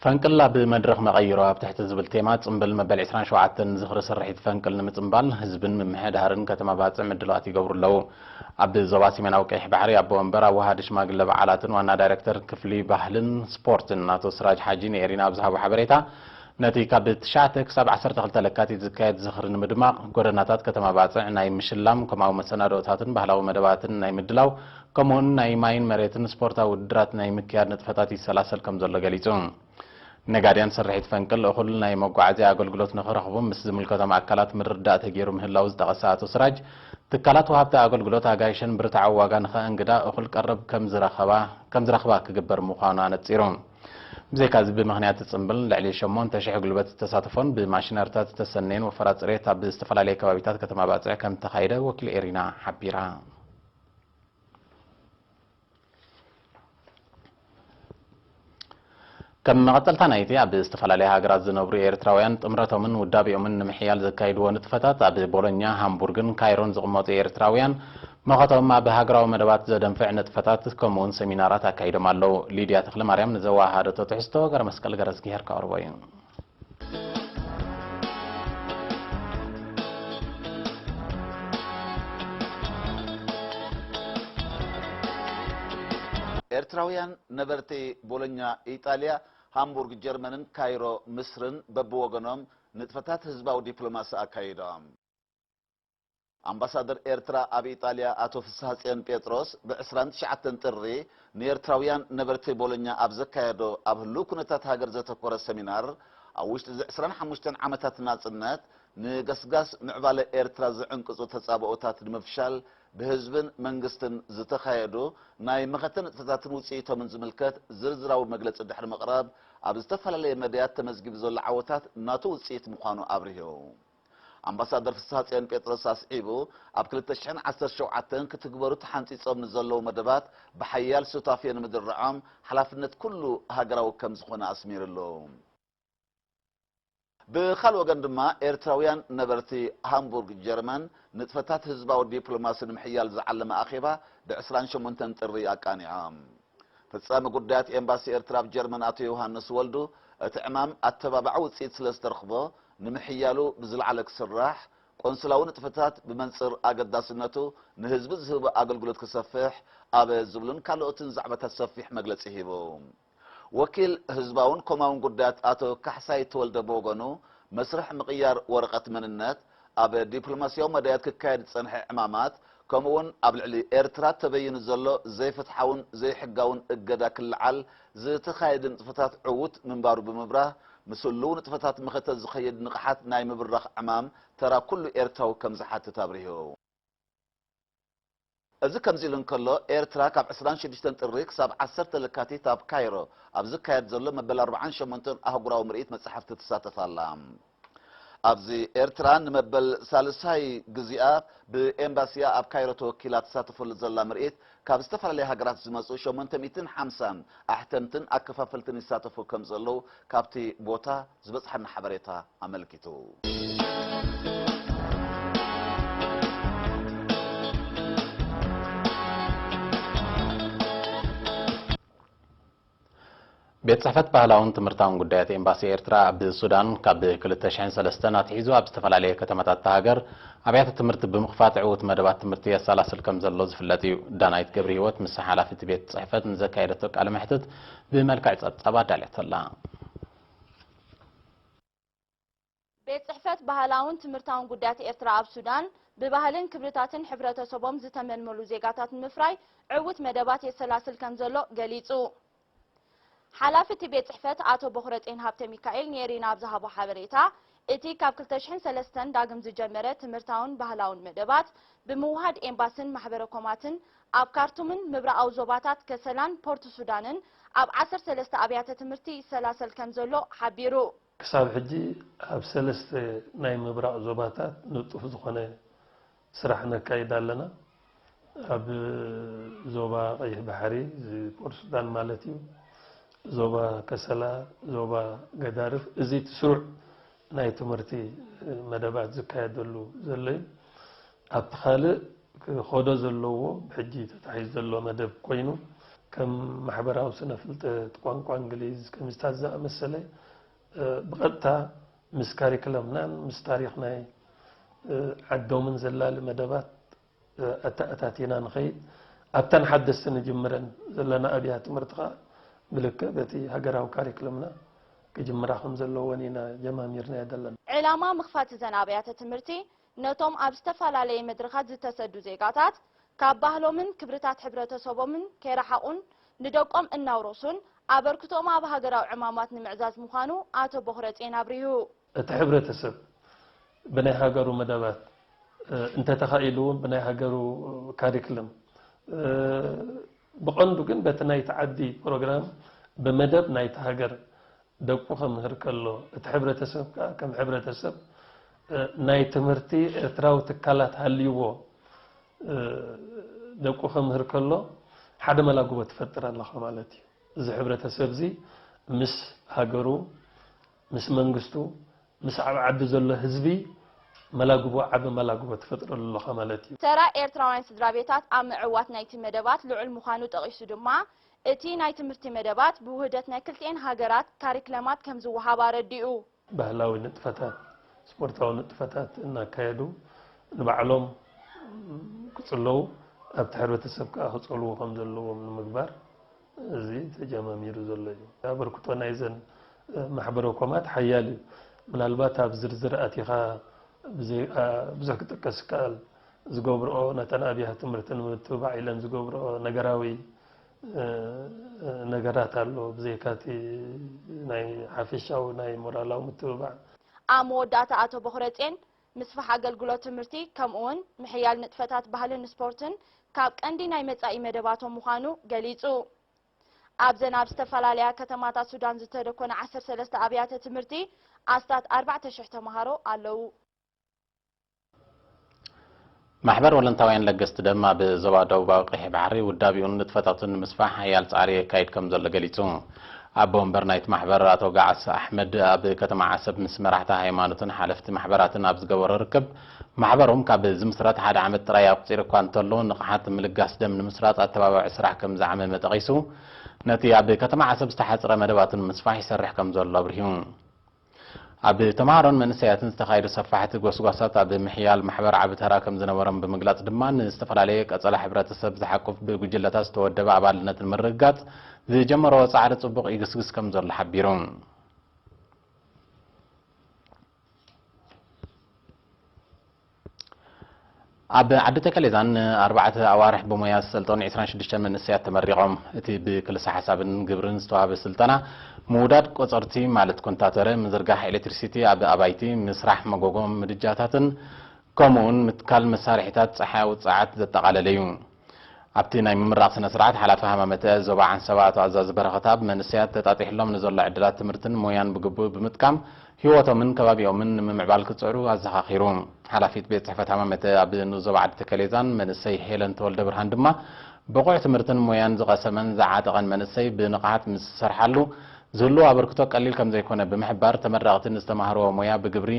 ፈንቅል ኣብ መድረኽ መቐይሮ ኣብ ትሕቲ ዝብል ቴማ ጽምብል መበል ዕስራን ሸውዓተን ዝኽሪ ስርሒት ፈንቅል ንምጽምባል ህዝብን ምምሕዳርን ከተማ ባጽዕ ምድላዋት ይገብሩ ኣለዉ። ኣብ ዞባ ሰሜናዊ ቀይሕ ባሕሪ ኣቦ ወንበር ኣወሃዲ ሽማግለ በዓላትን ዋና ዳይሬክተር ክፍሊ ባህልን ስፖርትን ኣቶ ስራጅ ሓጂ ንኤሪና ኣብ ዝሃቦ ሓበሬታ፣ ነቲ ካብ ትሽዓተ ክሳብ ዓሰርተ ክልተ ለካቲት ዝካየድ ዝኽሪ ንምድማቕ፣ ጎደናታት ከተማ ባጽዕ ናይ ምሽላም፣ ከምኡ መሰናድኦታትን ባህላዊ መደባትን ናይ ምድላው፣ ከምኡውን ናይ ማይን መሬትን ስፖርታዊ ውድድራት ናይ ምክያድ ንጥፈታት ይሰላሰል ከም ዘሎ ገሊጹ። ነጋድያን ስርሒት ፈንቅል እኹል ናይ መጓዓዝያ ኣገልግሎት ንኽረኽቡ ምስ ዝምልከቶም ኣካላት ምርድዳእ ተገይሩ ምህላው ዝጠቐሰ ኣቶ ስራጅ፣ ትካላት ወሃብቲ ኣገልግሎት ኣጋይሽን ብርትዓዊ ዋጋ ንኸእንግዳ እኹል ቀረብ ከም ዝረኸባ፣ ከም ዝረኽባ ክግበር ምዃኑ ኣነጺሩ። ብዘይካዚ ብምኽንያት ጽምብል ልዕሊ ሸሞንተ ሽሕ ጉልበት ዝተሳተፎን ብማሽነሪታት ዝተሰነየን ወፈራ ጽሬት ኣብ ዝተፈላለየ ከባቢታት ከተማ ባጽዕ ከም ተኻይደ ወኪል ኤሪና ሓቢራ። ከም መቐጸልታ ናይቲ ኣብ ዝተፈላለያ ሃገራት ዝነብሩ ኤርትራውያን ጥምረቶምን ውዳቤኦምን ንምሕያል ዘካይድዎ ንጥፈታት፣ ኣብ ቦሎኛ፣ ሃምቡርግን ካይሮን ዝቕመጡ ኤርትራውያን መኸቶም ኣብ ሃገራዊ መደባት ዘደንፍዕ ንጥፈታት ከምኡውን ሰሚናራት ኣካይዶም ኣለዉ። ሊድያ ተኽለማርያም ንዘወሃደቶ ትሕዝቶ ገረመስቀል ገረዝጊሄር ከቕርቦ እዩ። ኤርትራውያን ነበርቲ ቦሎኛ፣ ኢጣልያ፣ ሃምቡርግ ጀርመንን ካይሮ ምስርን በብወገኖም ንጥፈታት ህዝባዊ ዲፕሎማሲ ኣካይዶም። ኣምባሳደር ኤርትራ ኣብ ኢጣልያ ኣቶ ፍስሃጽዮን ጴጥሮስ ብ ዕስራን ትሽዓተን ጥሪ ንኤርትራውያን ነበርቲ ቦሎኛ ኣብ ዘካየዶ ኣብ ህሉው ኩነታት ሃገር ዘተኮረ ሰሚናር፣ ኣብ ውሽጢ እዚ ዕስራን ሓሙሽተን ዓመታት ናጽነት ንገስጋስ ምዕባለ ኤርትራ ዝዕንቅጹ ተጻብኦታት ንምፍሻል ብህዝብን መንግስትን ዝተኻየዱ ናይ መኸተ ንጥፈታትን ውጽኢቶምን ዝምልከት ዝርዝራዊ መግለጺ ድሕሪ ምቕራብ፣ ኣብ ዝተፈላለየ መዳያት ተመዝጊቡ ዘሎ ዓወታት ናቱ ውጽኢት ምዃኑ ኣብሪሁ። ኣምባሳደር ፍስሃጽዮን ጴጥሮስ ኣስዒቡ፣ ኣብ ክልተ ሽሕን ዓሰርተ ሸውዓተን ክትግበሩ ተሓንጺጾም ንዘለዉ መደባት ብሓያል ሱታፌ ንምድርዖም ሓላፍነት ኩሉ ሃገራዊ ከም ዝኾነ ኣስሚርሉ። ብኻልእ ወገን ድማ፣ ኤርትራውያን ነበርቲ ሃምቡርግ ጀርመን ንጥፈታት ህዝባዊ ዲፕሎማሲ ንምሕያል ዝዓለመ ኣኼባ ብ ዕስራን ሸሞንተን ጥሪ ኣቃኒዖም። ፈጻሚ ጉዳያት ኤምባሲ ኤርትራ ኣብ ጀርመን ኣቶ ዮሃንስ ወልዱ፣ እቲ ዕማም ኣተባባዒ ውጽኢት ስለ ዝተረኽቦ፣ ንምሕያሉ ብዝለዓለ ክስራሕ፣ ቆንስላዊ ንጥፈታት ብመንጽር ኣገዳስነቱ ንህዝቢ ዝህቦ ኣገልግሎት ክሰፍሕ፣ ኣብ ዝብሉን ካልኦትን ዛዕባታት ሰፊሕ መግለጺ ሂቡ። ወኪል ህዝባውን ኮማውን ጉዳያት ኣቶ ካሕሳይ ተወልደ ብወገኑ፣ መስርሕ ምቕያር ወረቐት መንነት፣ ኣብ ዲፕሎማስያዊ መዳያት ክካየድ ዝጸንሐ ዕማማት፣ ከምኡውን ኣብ ልዕሊ ኤርትራ ተበይኑ ዘሎ ዘይፍትሓውን ዘይሕጋውን እገዳ ክለዓል ዝተኻየደ ንጥፈታት ዕዉት ምንባሩ ብምብራህ፣ ምስ ህሉው ንጥፈታት መኸተ ዝኸይድ ንቕሓት ናይ ምብራኽ ዕማም ተራ ኩሉ ኤርትራዊ ከም ዝሓትት ኣብሪሁ። እዚ ከምዚ ኢሉ እንከሎ፣ ኤርትራ ካብ ዕስራን ሽዱሽተን ጥሪ ክሳብ ዓሰርተ ለካቲት ኣብ ካይሮ ኣብ ዝካየድ ዘሎ መበል ኣርባዓን ሸሞንተን ኣህጉራዊ ምርኢት መጻሕፍቲ ትሳተፍ ኣላ። ኣብዚ ኤርትራ ንመበል ሳልሳይ ግዜኣ ብኤምባሲኣ ኣብ ካይሮ ተወኪላ ትሳተፈሉ ዘላ ምርኢት፣ ካብ ዝተፈላለያ ሃገራት ዝመጹ ሸሞንተ ሚእትን ሓምሳን ኣሕተምትን ኣከፋፈልትን ይሳተፉ ከም ዘለዉ ካብቲ ቦታ ዝበጽሓና ሓበሬታ ኣመልኪቱ። ቤት ጽሕፈት ባህላውን ትምህርታውን ጉዳያት ኤምባሲ ኤርትራ ኣብ ሱዳን፣ ካብ ክልተ ሽሕን ሰለስተን ኣትሒዙ ኣብ ዝተፈላለየ ከተማታት እታ ሃገር ኣብያተ ትምህርቲ ብምኽፋት ዕዉት መደባት ትምህርቲ የሰላስል ከም ዘሎ ዝፍለጥ እዩ። ዳናይት ገብረ ህይወት ምስ ሓላፊ እቲ ቤት ጽሕፈት ንዘካየደቶ ቃለ መሕትት ብመልክዕ ጸብጻብ ኣዳልያቶ ኣላ። ቤት ጽሕፈት ባህላውን ትምህርታውን ጉዳያት ኤርትራ ኣብ ሱዳን፣ ብባህልን ክብርታትን ሕብረተሰቦም ዝተመልመሉ ዜጋታት ንምፍራይ ዕዉት መደባት የሰላስል ከም ዘሎ ገሊጹ። ሓላፊ እቲ ቤት ጽሕፈት ኣቶ ቦኽረጼን ሃብተ ሚካኤል ንኤሪና ኣብ ዝሃቦ ሓበሬታ፣ እቲ ካብ ክልተ ሽሕን ሰለስተን ዳግም ዝጀመረ ትምህርታውን ባህላውን መደባት፣ ብምውሃድ ኤምባስን ማሕበረ ኮማትን ኣብ ካርቱምን ምብራቓዊ ዞባታት ከሰላን ፖርት ሱዳንን ኣብ ዓሰርተ ሰለስተ ኣብያተ ትምህርቲ ይሰላሰል ከም ዘሎ ሓቢሩ። ክሳብ ሕጂ ኣብ ሰለስተ ናይ ምብራቕ ዞባታት ንጡፍ ዝኾነ ስራሕ ነካይድ ኣለና። ኣብ ዞባ ቀይሕ ባሕሪ፣ እዚ ፖርት ሱዳን ማለት እዩ፣ ዞባ ከሰላ፣ ዞባ ገዳርፍ፣ እዚ እቲ ስሩዕ ናይ ትምህርቲ መደባት ዝካየደሉ ዘሎ እዩ። ኣብቲ ካልእ ክኸዶ ዘለዎ፣ ብሕጂ ተታሒዙ ዘሎ መደብ ኮይኑ፣ ከም ማሕበራዊ ስነ ፍልጠት፣ ቋንቋ እንግሊዝ፣ ኬሚስትሪ ዝኣመሰለ፣ እ፣ ብቐጥታ ምስ ካሪክለምናን ምስ ታሪኽ ናይ፣ እ፣ ዓዶምን ዘላሊ መደባት፣ እ፣ ኣተኣታቲና ንኸይድ። ኣብተን ሓደስቲ ንጅምረን ዘለና ኣብያተ ትምህርቲ ኸኣ ብልክዕ በቲ ሃገራዊ ካሪክለምና ክጅምራ ከም ዘለወን ኢና ጀማሚርናዮ ዘለና። ዕላማ ምኽፋት እዘን ኣብያተ ትምህርቲ ነቶም ኣብ ዝተፈላለየ መድረኻት ዝተሰዱ ዜጋታት ካብ ባህሎምን ክብርታት ሕብረተሰቦምን ከይረሓቑን ንደቆም እናውረሱን ኣበርክቶኦም ኣብ ሃገራዊ ዕማማት ንምዕዛዝ ምዃኑ ኣቶ ቦኽረጼን ኣብሪሁ። እቲ ሕብረተሰብ ብናይ ሃገሩ መደባት፣ እ፣ እንተተኻኢሉ እውን ብናይ ሃገሩ ካሪክለም፣ እ፣ ብቐንዱ ግን በቲ ናይቲ ዓዲ ፕሮግራም ብመደብ ናይቲ ሃገር ደቁ ከምህር ከሎ፣ እቲ ሕብረተሰብ ከኣ ከም ሕብረተሰብ፣ እ፣ ናይ ትምህርቲ ኤርትራዊ ትካላት ሃልይዎ፣ እ፣ ደቁ ከምህር ከሎ፣ ሓደ መላጉቦ ትፈጥር ኣለኻ ማለት እዩ። እዚ ሕብረተሰብ እዚ ምስ ሃገሩ፣ ምስ መንግስቱ፣ ምስ ኣብ ዓዲ ዘሎ ህዝቢ መላጉቦ፣ ዓቢ መላጉቦ ትፈጥረሉ ኣለኻ ማለት እዩ። ተራ ኤርትራውያን ስድራ ቤታት ኣብ ምዕዋት ናይቲ መደባት ልዑል ምዃኑ ጠቒሱ ድማ፣ እቲ ናይ ትምህርቲ መደባት ብውህደት ናይ ክልቲኤን ሃገራት ካሪክለማት ከም ዝወሃብ ኣረዲኡ። ባህላዊ ንጥፈታት፣ ስፖርታዊ ንጥፈታት እናካየዱ ንባዕሎም ክጽለዉ፣ ኣብቲ ሕብረተሰብ ከኣ ክጸልዉ ከም ዘለዎም ንምግባር እዚ ተጀማሚሩ ዘሎ እዩ። ኣበርክቶ ናይዘን፣ እ፣ ማሕበረ ኮማት ሓያል እዩ። ምናልባት ኣብ ዝርዝር ኣቲኻ ብዘይ-፣ ኣ-፣ ብዙሕ ክጥቀስ ይከኣል። ዝገብርኦ፣ ነተን ኣብያተ ትምህርቲ ንምትብባዕ ኢለን ዝገብርኦ ነገራዊ፣ እ፣ ነገራት ኣሎ። ብዘይካቲ ናይ ሓፈሻዊ ናይ ሞራላዊ ምትብባዕ። ኣብ መወዳእታ ኣቶ ቦኽረጼን ምስፋሕ ኣገልግሎት ትምህርቲ ከምኡውን ምሕያል ንጥፈታት ባህልን ስፖርትን ካብ ቀንዲ ናይ መጻኢ መደባቶም ምዃኑ ገሊጹ። ኣብዘን ኣብ ዝተፈላለያ ከተማታት ሱዳን ዝተደኮነ ዓሰርተ ሰለስተ ኣብያተ ትምህርቲ ኣስታት ኣርባዕተ ሽሕ ተምሃሮ ኣለዉ። ማሕበር ወለንታውያን ለገስቲ ደም ኣብ ዞባ ደቡባዊ ቀይሕ ባሕሪ ውዳቤኡን ንጥፈታቱን ንምስፋሕ ሓያል ጻዕሪ የካይድ ከም ዘሎ ገሊጹ። ኣቦ ወንበር ናይቲ ማሕበር ኣቶ ጋዓስ ኣሕመድ ኣብ ከተማ ዓሰብ ምስ መራሕቲ ሃይማኖትን ሓለፍቲ ማሕበራትን ኣብ ዝገበሮ ርክብ፣ ማሕበሮም ካብ ዝምስረት ሓደ ዓመት ጥራይ ኣቁጺሩ እኳ እንተሎ፣ ንቕሓት ምልጋስ ደም ንምስራጽ ኣተባባዒ ስራሕ ከም ዝዓመመ ጠቒሱ፣ ነቲ ኣብ ከተማ ዓሰብ ዝተሓጽረ መደባቱ ንምስፋሕ ይሰርሕ ከም ዘሎ ኣብሪሁ። ኣብ ተምሃሮን መንእሰያትን ዝተኻየዱ ሰፋሕቲ ጎስጓሳት ኣብ ምሕያል ማሕበር ዓቢ ተራ ከም ዝነበሮም ብምግላጽ ድማ፣ ንዝተፈላለየ ቀጸላ ሕብረተሰብ ዝሓቁፍ ብጉጅለታት ዝተወደበ ኣባልነት ንምርግጋጽ ዝጀመርዎ ጻዕሪ ጽቡቕ ይግስግስ ከም ዘሎ ሓቢሩ። ኣብ ዓዲ ተከሌዛን ንኣርባዕተ ኣዋርሕ ብሞያ ዝሰልጠኑ ዕስራን ሽዱሽተን መንእሰያት ተመሪቖም። እቲ ብክልሰ ሓሳብን ግብርን ዝተዋህበ ስልጠና፣ ምውዳድ ቆጸርቲ ማለት ኮንታተረ፣ ምዝርጋሕ ኤሌክትሪሲቲ ኣብ ኣባይቲ፣ ምስራሕ መጎጎ ምድጃታትን ከምኡውን ምትካል መሳርሒታት ጸሓያዊ ጸዓት ዘጠቓለለ እዩ። ኣብቲ ናይ ምምራቕ ስነ ስርዓት፣ ሓላፊ ሃማመተ ዞባ ዓንሰባ ኣቶ ኣዛዚ በረኸት፣ ኣብ መንእሰያት ተጣጢሕሎም ንዘሎ ዕድላት ትምህርትን ሞያን ብግቡእ ብምጥቃም፣ ህይወቶምን ከባቢኦምን ንምምዕባል ክጽዕሩ ኣዘኻኺሩ። ሓላፊት ቤት ጽሕፈት ሃማመተ ኣብ ንኡስ ዞባ ዓዲ ተከሌዛን መንእሰይ ሄለን ተወልደ ብርሃን ድማ፣ ብቑዕ ትምህርትን ሞያን ዝቐሰመን ዝዓጠቐን መንእሰይ ብንቕሓት ምስ ዝሰርሓሉ ዝህልዎ ኣበርክቶ ቀሊል ከም ዘይኮነ ብምሕባር፣ ተመረቕቲ ንዝተማህርዎ ሞያ ብግብሪ